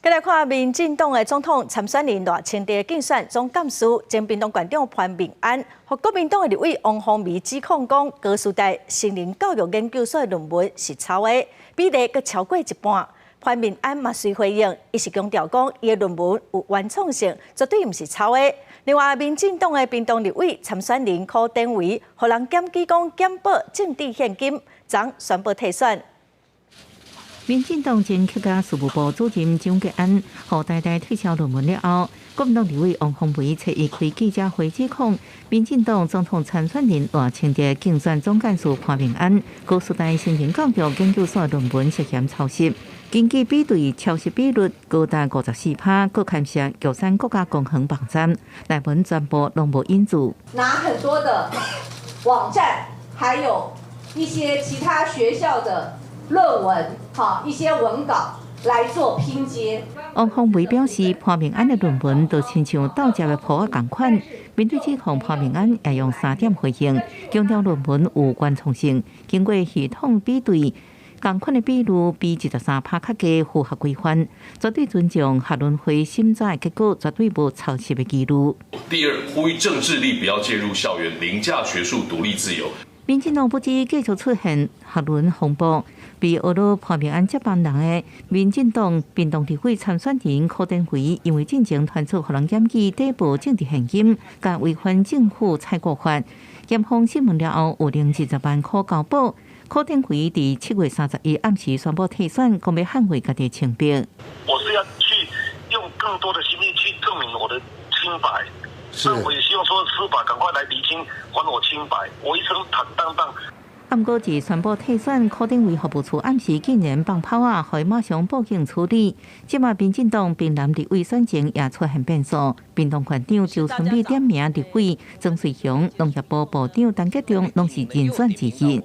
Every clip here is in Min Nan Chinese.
繼來看民進黨的總統參選人賴清德競選總幹事前屏東縣長潘孟安，予國民黨的立委王鴻薇指控講，高師大成人教育研究所的論文是抄的，比例閣超過一半。潘孟安嘛隨回應，伊是強調講，伊的論文有原創性，絕對毋是抄的。另外，民進黨的屏東立委參選人柯典維，予人檢舉講檢報政治獻金，昨宣布退選。民進黨前客家事務部主任蔣捷安，予台大撤銷論文了後，國民黨立委王鴻薇初一開記者會指控，民進黨總統參選人賴清德競選總幹事潘孟安，高師大成人教育研究所論文涉嫌抄襲，根據比對抄襲比率高達54%，閣牽涉玉山國家公園網站，內文全部攏無引注。拿很多的網站，還有一些其他學校的論文，哈，一些文稿來做拼接。王鴻薇表示，潘孟安的論文就親像倒接的簿仔仝款。面對指控，潘孟安也用三點回應，強調論文有原創性，經過系統比對，仝款的比率比23%較低，符合規範，絕對尊重學倫會審查的結果，絕對無抄襲的記錄。第二，呼籲政治力不要介入校園，凌駕學術獨立自由。民進黨不止繼續出現學倫風波，被訛挼潘孟安接班人的民進黨屏東立委參選人柯典維，因為進前傳出予人檢舉底報政治獻金，佮違反政府採購法，檢方審問了後有零20萬塊交保。柯典維佇7月31暗時宣布退選，講欲捍衛家己清白。我是要去用更多的心力去證明我的清白。是，我也希望說司法趕快來釐清，還我清白。我一生坦蕩蕩。毋過，自宣布退選，柯典維服務處暗時竟然放炮仔，予伊馬上報警處理。這馬民進黨屏南立委選情也出現變數，屏東縣長周春米點名立委曾瑞雄、農業部部長陳吉仲，攏是人選之一。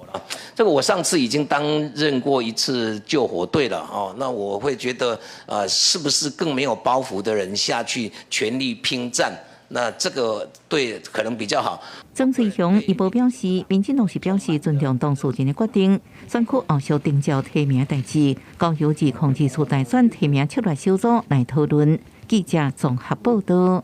這個我上次已經擔任過一次救火隊了哦，那我會覺得，是不是更沒有包袱的人下去全力拼戰？那這個對可能比較好。曾瑞雄伊無表示，民進黨是表示尊重當事人的決定。選區後續定照提名代誌，交由2024大選提名策略小組來討論。記者綜合報道。